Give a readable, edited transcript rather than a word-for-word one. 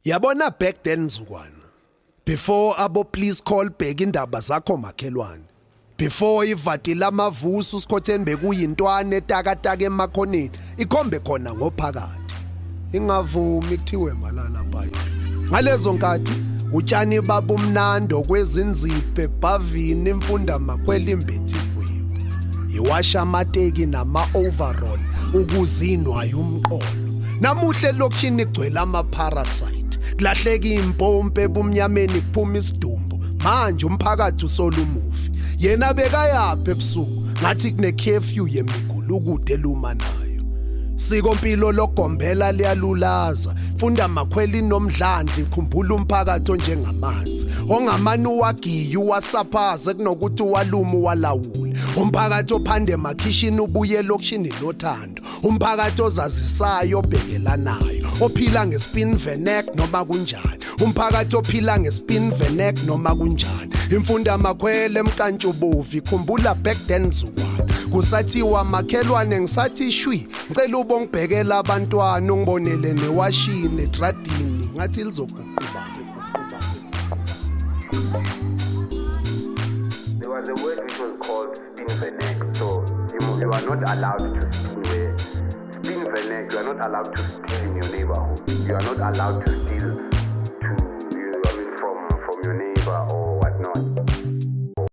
Yabona back then mzukwana, before abo please call back indaba zakho makhelwane, before ivati lamavuso usikhotheni bekuyintwana etakataka emakhoneni ikhombe khona ngophakathi, ingavumi kuthiwe malala bhayi. Ngalezo nkathi utshani babumnando kwezinzipho ebhavini, imfunda makhwela imbethi igwebu iwasha amateki nama-overall ukuzinwayo umqolo. Namuhla elokishini igcwele ama-parasite, kulahleka iy'mpompi ebumnyameni kuphuma isidumbu. Manje umphakathi usola umufi, yena bekayaphi ebusuku? Ngathi kune-curfew yemigulukudu elumanayo. Sikompilo logombela liyalulaza funda makhwela inomdlandla, ikhumbula umphakathi onjengamanzi ongamane uwagiye uwasaphaze kunokuthi uwalume uwalawule, umphakathi ophande emakhishini ubuye elokishini lothando, umphakathi ozazisayo obhekelanayo ophila ngespin venek noma kunjani, umphakathi ophila ngespin venek noma kunjani. Imfunda makhwele emkantshubovi, khumbula back then mzukwana kusathiwa makhelwane, ngisathi shwi ngicela ubongibhekela abantwana ungibonele newashini edradini ngathi lizoguquba. There was a word which was called spin vernac. So you are not allowed to spin where spin vernac, you are not allowed to steal in your neighborhood. You are not allowed to steal.